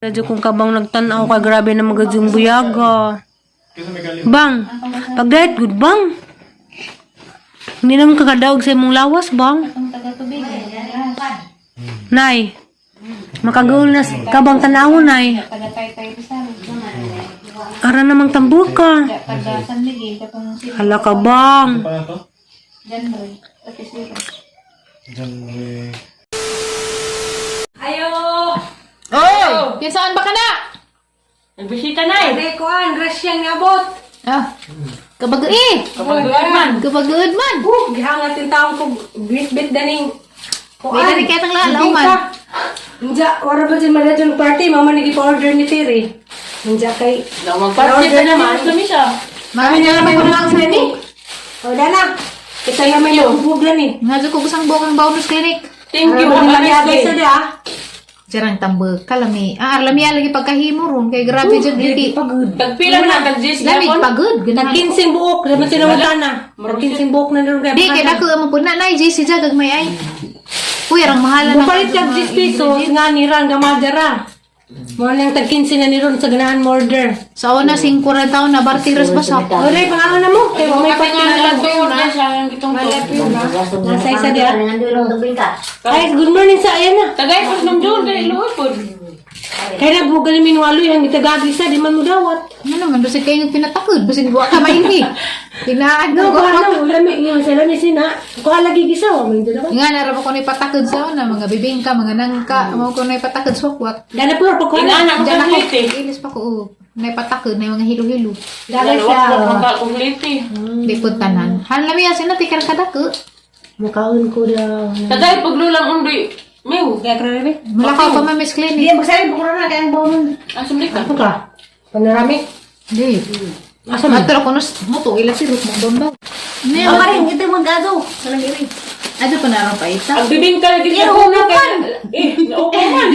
Radyo kung kabang nagtanaw ka, grabe na magadyong buyaga. Bang, pag diet good bang. Hindi naman kakadaog sa imong lawas, bang. Nay, makagul na kabang tanaw, nay. Ara namang tambuka. Hala ka bang. Pa to? Oy! Kinsaan ba ka na? Nagbisita na eh. Ade kuan, grasyang niabot. Ah. Kabag eh. Kapag man. Kabagood man. Gihangat yung taong ko bit-bit daning Wait, dali kaya tang lalaw man. Nja, wala ba dyan maladyon party? Mama nigi pa-order ni Terry. Nja kay Daw magparty Order na naman. naman. Lami siya. Mami na naman ko lang sa ni. O, dana. Kita naman yung buglan eh. Nga ko kusang bukang bonus clinic. Thank you. Ano Have a ba nice nice day. sa di ah? Jarang tambal kalami. Ah, lami lagi pagkahimo ron kay grabe jud liki. Tagpila na tag-jis Lamig pagod. Ganahan. Nagkinsing buok. Dapat sinamutan na. Nagkinsing buok na nung Di kay dako mo pud na nay JC jag may ay. Uy, arang mahala na. Bupalit kag 10 pesos nga ni Ran gamadara. Mo lang tag 15 na ni Ron sa ganahan mo order. Sa una 5 taon na bartiras ba sa. Wala pangalan na mo. Kay may Kape nga na lang to. Sayang itong to. Nasa isa di ah. Ay, good morning sa ayan na. Tagay po nung June. Kay luhoy po. Kaya nagbugal ni Minwaloy ang itagagi sa di man mo dawat. Ano naman basig kayo pinatakod, basig wa ka maini. Tinaan No, ko. kuha na wala may ingon sila ni sina. Kuha lagi gisa wa man dala. Nga narap ako ni patakod sa una, mga bibingka, mga nangka, mo ko na patakod sa wakwak. Dana po pag kuha na. Inaanak ko Diyan sa ako, lite. ilis pa ko, oh. Naipatakod na yung mga hilo-hilo. Dala siya. Wak wak lite. Di po tanan. Han lami asin na tikar kadako. Mukaon ko daw. Tagay paglulang undoy. Mew. Kaya krarami. Mulakaw pa man Miss Clinic. Ang sumlik ka. Ako ka. Panoramic. Di. Asa man? Ato ko nos mo to ila si Ruth mo bomba. Ne, Maring, ito mag-ado. Walang iri. Ato pa na pa isa. Ang bibingka lagi sa Laguna kay eh naupo man.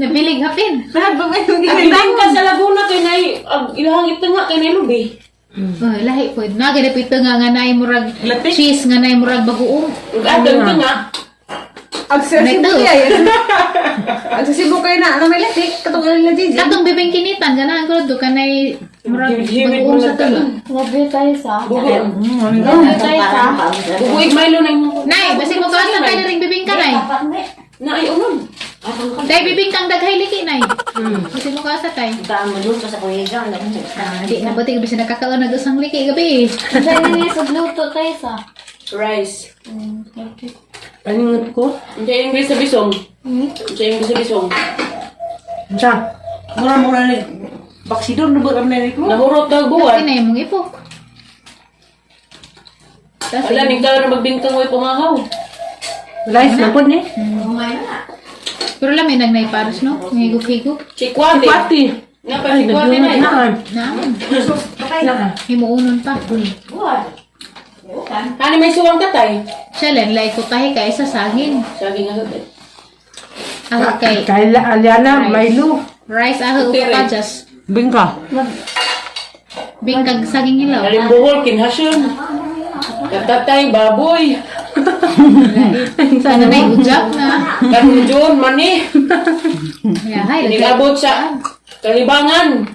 Nabilig hapin. Ang bibingka sa Laguna kay nay ang ilahang ito nga kay nay lubi. Oh, lahi po. Na gani pito nga nga nay murag Latik. cheese nga nay murag bagoong. Ug adto ito nga. Ang Nay sasibo to. kaya yan. Ang sasibo kayo na, ano may latik, katong nila Gigi. Katong bibingkinitan ganahan ko do kanay murag Himid mo bagoong sa lang tulo. Grabe tayo sa. Bugo. Grabe tayo sa. Bugoy Milo na imo. Nay, basig mo kaon tayo na ring bibingka nay. Na ay unon. Tay bibingkang daghay liki nay. Basig mo kaon sa tay. Ah, di na buti gabi siya nakakaon nag usang liki gabi. Dahil niya sa luto tayo sa. Rice. Paningot ko. Unsa English sa bisong? Unsa English sa bisong? Sa. Mura-mura na, baksidor na ba kami na Nahurot na Buwan. buwan. na imong ipok. Tas, Wala ning ka na magbingkang way pumahaw. Rice na po ni. pero lang may nagnay pares no? Higop-higop. Chikwate. Pati. Nga pa chikwate na. Eh. Naan. Naon. Naan. Himuunon pa. Hani may suwang tatay. Siya lang, like ko tahi kay sa saging. Sabi nga tatay. Ako kay Kay Aliana, Milo. rice aho Tere. patajas. Bingka. Bingkag saging hilaw. Halimbuhol kinhasyon. Katatay baboy. Sana na ujap na. Kanudyon mani. Ya, hay. lagi. Nilabot sa kalibangan.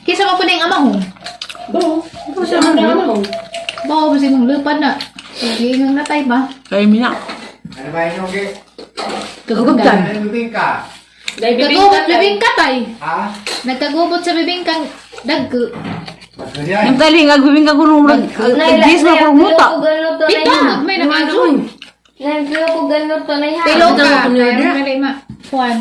Kisa mo po na yung amahong. Bo, sa mga ano. Bawa ba mong lupad na? Sige, nga natay ba? Kay Mina. Ano ba yun, okay? Kagugtan. Ano yung bibingka? Dahil Kagubot bibingka tay. Ha? Nagkagubot sa bibingkang dagko. Ganyan. Yung taling, ang bibingka ko nung nag-gis na ko muta. Pito, may nakadun. Nagpilo ko ganun to na yan. Pilo ka. Kaya mali ma. Juan.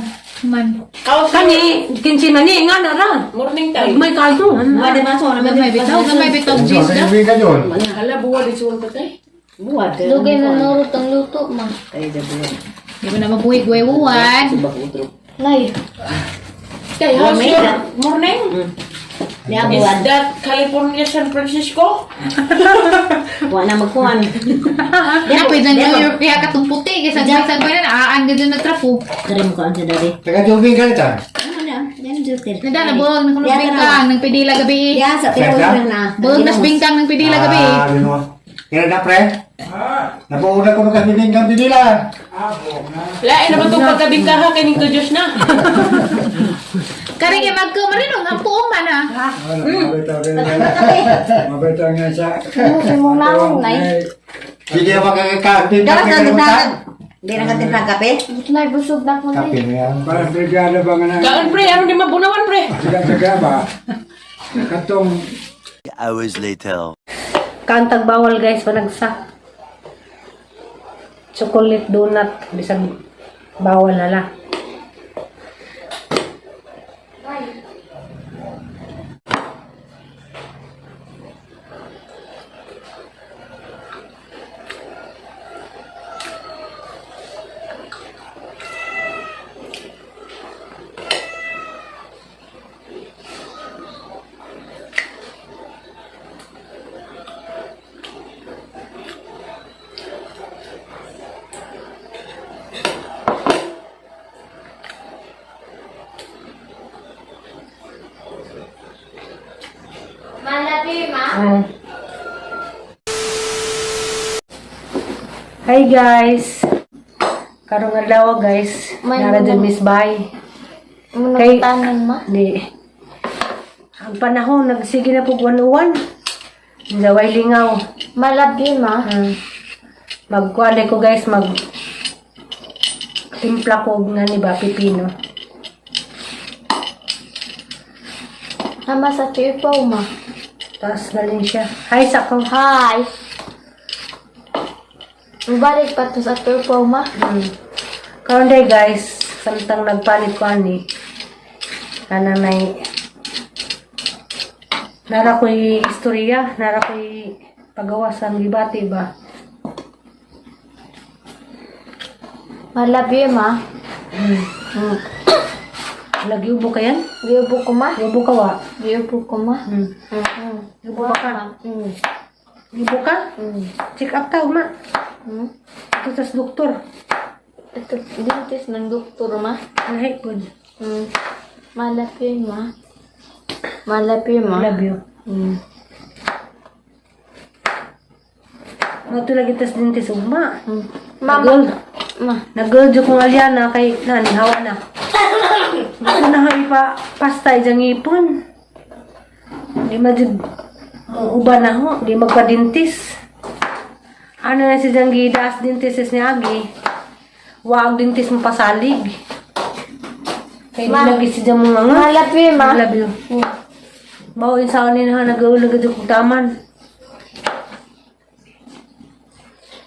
Man. House Kani, kinsi na ni, nga na ra. Morning time. May kaldo. Gamay bitaw, gamay bitaw Ano cheese yung da. bibingka yun? Hala buwa di suwang tatay. Lugay na nurot ang luto ma. Di ba na mabuhi gwewuan? Nay. Tay, how's your morning? Is that California, San Francisco? Na pwede na New York kaya katong puti kaysa sa pa na aan gud na trapo. Taga bibingka nito. Nada na buwag na kuno bingkang nang pidila gabi. Saan Buwag nas bingkang nang pidila gabi. Ah, gano'n. Kaya na, pre? Nabuo na ko ng kasbibingkang binila. Lain na ba itong pagkabingkaha kay Ningto Diyos na? Kari kay magkamarinong ang puong man ah. Mabait nga siya. Mong naong, Nay. Sige, makakakabingkang Gawas na tindahan. Hindi na ka timplang kape? Nay, busog na ko, Nay. Kape na yan. Parang brigada ba nga na Kaon pre, ano di mabunawan pre? siga-siga ba? Katong Hours later. Kantag bawal guys, panagsa. Chocolate donut, bisag bawal na la. Malabi, ma. Ah. Hi guys. Karong adlaw guys, May nara dyan mga- Miss Bay. Muna Kay- tanan, ma. Di. Ang panahon nagsige na pug 101. Zaway lingaw. Malabi, ma. Magkuan ko guys, mag timpla ko og nga ni ba pipino. Ama sa tipaw, ma. Tapos nalin siya. Hi sa ko. Hi. Balik pa to sa tipaw, ma. Karon day guys, samtang nagpalit ko ani. Kana may nara ko'y istorya, nara ko'y pagawasan gibati ba. Malabi, ma. Lagi ubo ka yan? Giubo ko, ma. Ubo ka wa? Giubo ko, ma. Hmm. Ubo ka ka? Ubo ka? Check up ta, ma. Ito tas doktor. Ito, dentist ng doktor, ma. Lahi po. Malapi, ma. Malapi, ma. Love you. Mato lagi tas dentist ugma. Mama. Nagol. Ma. Nagol jud kong alyana kay nani hawa na. Gusto na kami pa pasta ijang ipon. Di ma jud uban na ho, di magpa-dentist. Ano na si Jang gidas dentist ni Agi. Wa ang dentist mo pasalig. Kay di lagi si Jang mga nga. Malapi, ma. I love you. Bao in sa ni na nagaulag jud kong taman.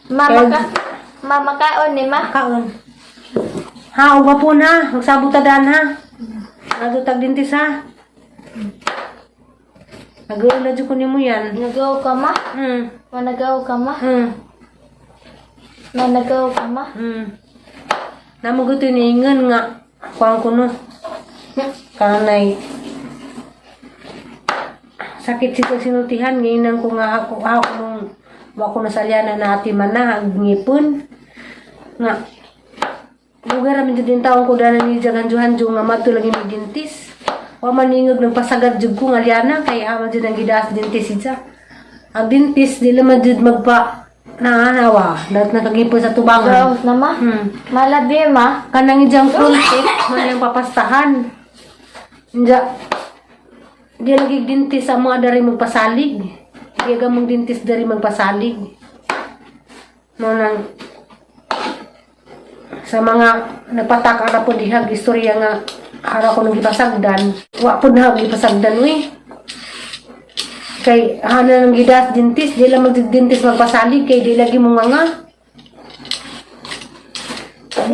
Mama ka. Mama kaon ni ma. Kaon. Ha, uba po na. Magsabot ta daan ha. Nato tag dentist ha. Nag-uula dyan ko nimo yan. Nagaw ka, ma. Managaw ka, ma. Managaw ka, ma. Namo gusto ni ingon nga. Kuang ko no. Kanay. Sakit siya sinultihan. Ngayon ko nga ako, ako nung wako na salyana na ati man na ang ngipon. Nga. Lugar ramin jud din taon ko dana ni jagan hanjo nga madto lagi mi dentist. Wa man ingog nang pasagad jud ko nga liana kay ama jud ang gidaas dentist siya. Ang dentist dili man jud magpa naanawa dapat nakagipon sa tubangan. Gaw na, ma. Malabi, ma. Kanang ijang front tip man yung papastahan. Inja di lagi dentist sa mga dari magpasalig. Di ga mong dentist dari magpasalig. Mo nang sa mga nagpataka na po dihag istorya nga hara ko nang gipasagdan wa po na gipasagdan we kay hana nang gidas dentist di lang magdentist magpasalig kay di lagi mo nga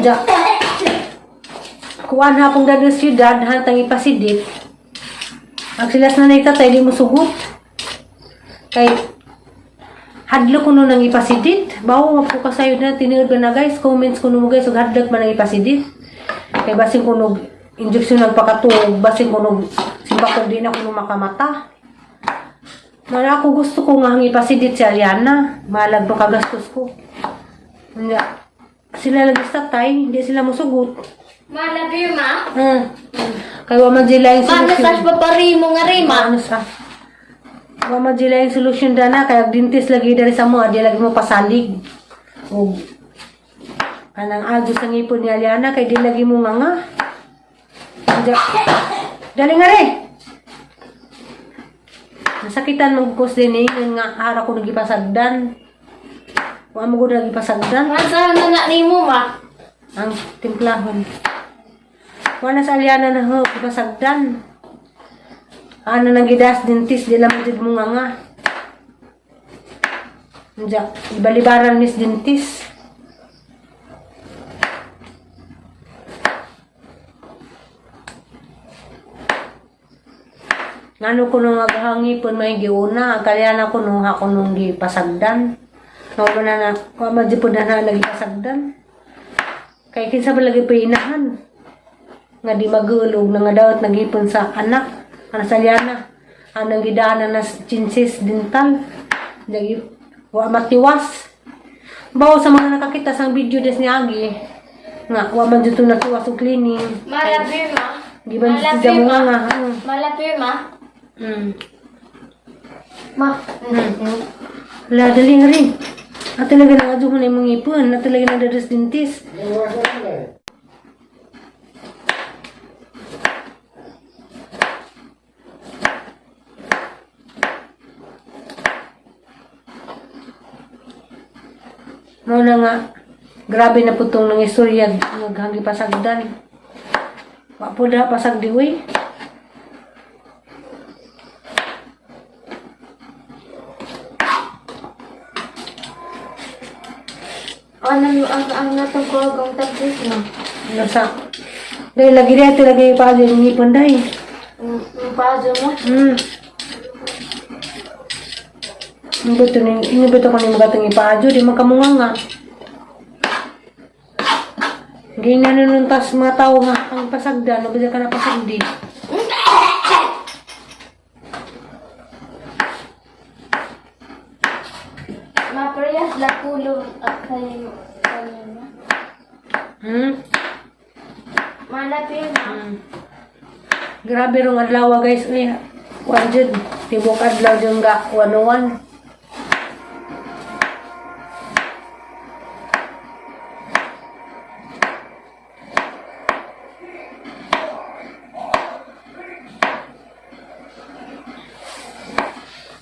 Ja. Kuan hapong dagdag siyudad hantang ipasidit. Ang silas na naitatay di mo sugot. Kay hadlok ko nun ang ipasidit. Bawo po kasayod na tinuod ba na guys, comments ko mo guys ug hadlok man ang ipasidit. Kay basin ko nog injection nagpakatuog, basin ko nog simba ko di na ko makamata. Mara ako gusto ko nga ang ipasidit si Aliana. Malag ba kagastos ko. Nga, sila lagi sa tay, hindi sila musugot. Malabi, ma. Kay wa man sila yung Mama, sa paparimo nga rin, ma. Ano sa? Wa man sila yung solusyon dana kay ag dentist lagi diri sa mo, di lagi mo pasalig. Og kanang adyo sa ngipon ni Aliana kay di lagi mo nga nga. Dali nga re. Nasakitan magkos din eh, nga ara ko nagipasagdan. Wa mo gud nagipasagdan Masa na na nimo ma? ang timplahon. Wala sa Aliana na ho, ipasagdan. Ano nang gidas dentist, di lang jud mo nga nga. Diya, ibalibaran miss dentist. Ngano ko nung aghangipon may giuna, kalyana ko nung ako nung gipasagdan. Mao na na, wa man jud po na na nagipasagdan. Kay kinsa ba lagi painahan? Nga di magulog na nga dawat nagipon sa anak, ana sa liana. Anang gidaanan na chinsis dental. Lagi wa matiwas. Bawo sa mga nakakita sa video des ni Agi. Nga wa man jud to natiwas og cleaning. Malapi ma. Giban jud siya mo nga nga. Malapi ma. Ma. La dali nga rin. At talaga nang adyo mo na imong ipon, at talaga nang dadas dentist. Mao na nga, grabe na po itong nang istorya nga pasagdan. Wa po na pasagdi, uy. Ano ang natong ko ang tagis ma? Nasa, dahil lagi rin, ito lagi pa yung ipon dahil. Ang pazo mo. Ini beto ko ni mga itong ipaadyo, di man kamunga nga. Ganyan na nun tas mga tao nga ang pasagdan, nabasa ka na pasagdi. Ma parehas la kulong at kay kanina. Malapi ma. Grabe rong adlaw guys, uy. Wan jud, tibok adlaw jud nga 101.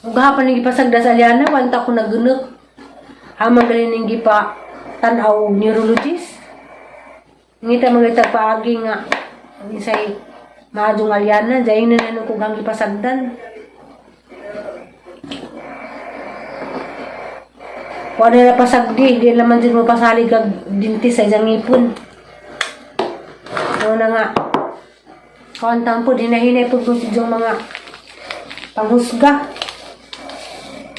Ug hapon ning gipasagda sa Aliana, wanta ko nagunok. Hamang galing ning gipa tan-aw og neurologist. Ngita mga itag paagi nga isay maadong Aliana, dayon na nang kung hanggi pasagdan. Wala na pasagdi, di naman din mo pasalig ag dentist sa isang ngipon. Ano na nga. Kawantan po, hinahinay po po yung mga panghusga.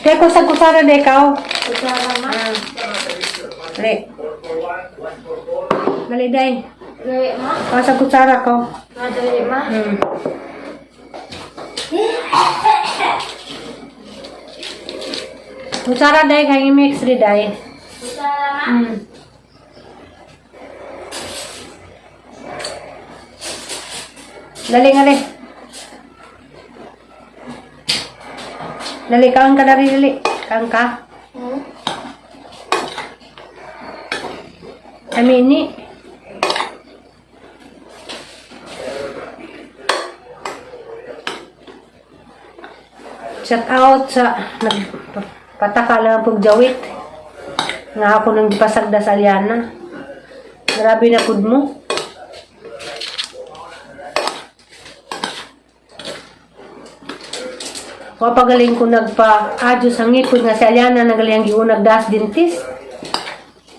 Kaya kung sa kusara na ikaw. Kusara ma. Dali. Dali, day. Dali ma. Kung sa kutsara ko. Ma dali ma. Kutsara, day. Kaya i-mix rin, day. Kusara ma. Dali nga, dali. Dali, kaon ka na rin, dali. Kaon ka. Amini. Shout out sa nagpataka lang pagjawit. Nga ako nang gipasagda sa Aliana. Grabe na pud mo. Wa pagaling ko nagpa-adyo sa ngipon nga si Aliana nagaling giunag das dentist.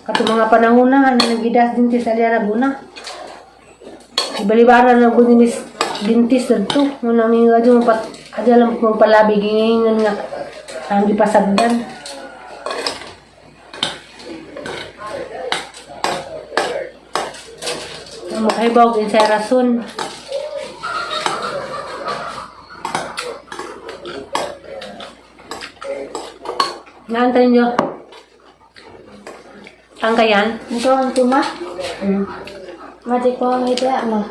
Kato mga panahon na, ano nagidas dentist Aliana guna. Ibalibaran na gud ni Miss dentist dadto. Muna mi adyo mo pat adyo lang mo palabi gingingan nga ang gipasagdan. Ang makahibaw sa rason. Naantay nyo. Ang kayan? Ikaw ang tuma. Mati ko ang idea ma.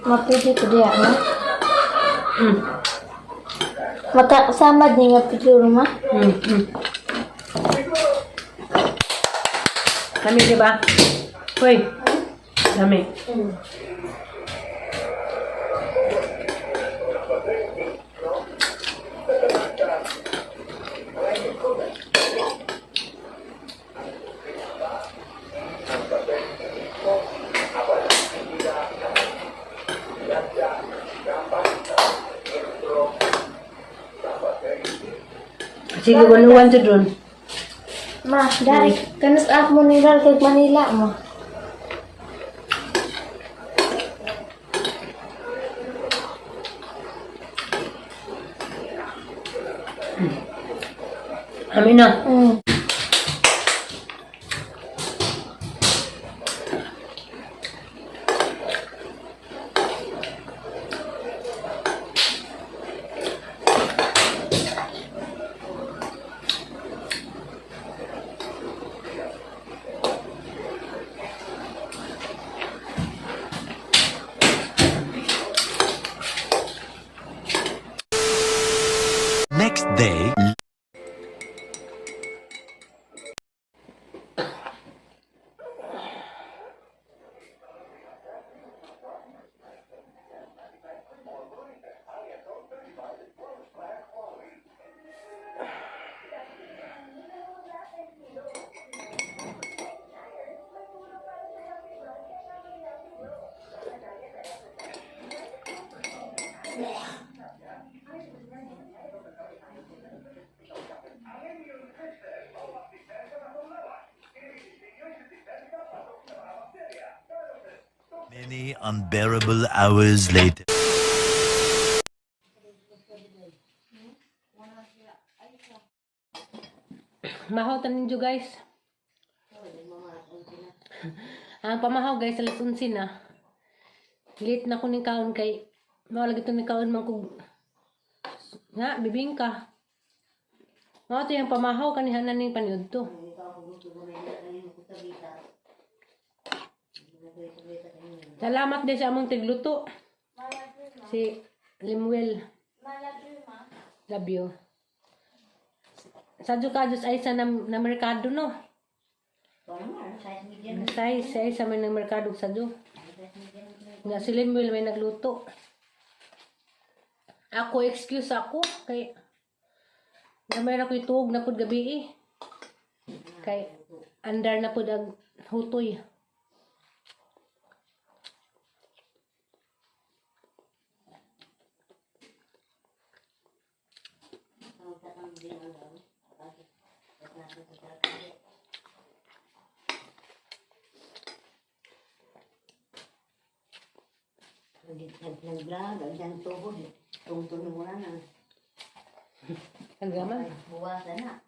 Mapili ko diya ma. Maka samad ni nga picture ma. Lami, di ba? Hoy. Lami. Sige, 101 to dun. Ma, dari kanus ako ni dal kag Manila mo. Amin na. Next day. Many unbearable hours later. Mahaw tanin nyo guys. Ang pamahaw guys, alas 11 na. Late na ko ni kaon kay mawala gito ni kaon man kog nga bibingka. Mao to yung pamahaw kanihanan ning paniud to. Salamat din sa among tigluto. Si Limuel. Love you. Sadyo ka Diyos ay sa na, na merkado no. Size ay sa may ng merkado sadyo. Nga si Lemuel may nagluto. Ako excuse ako kay na may ako ituog na pud gabi eh. Kay andar na pud ang hutoy. Nag-vlog, ang diyang tuhod. Tungtong mo na. Ang gaman. Buwasan na.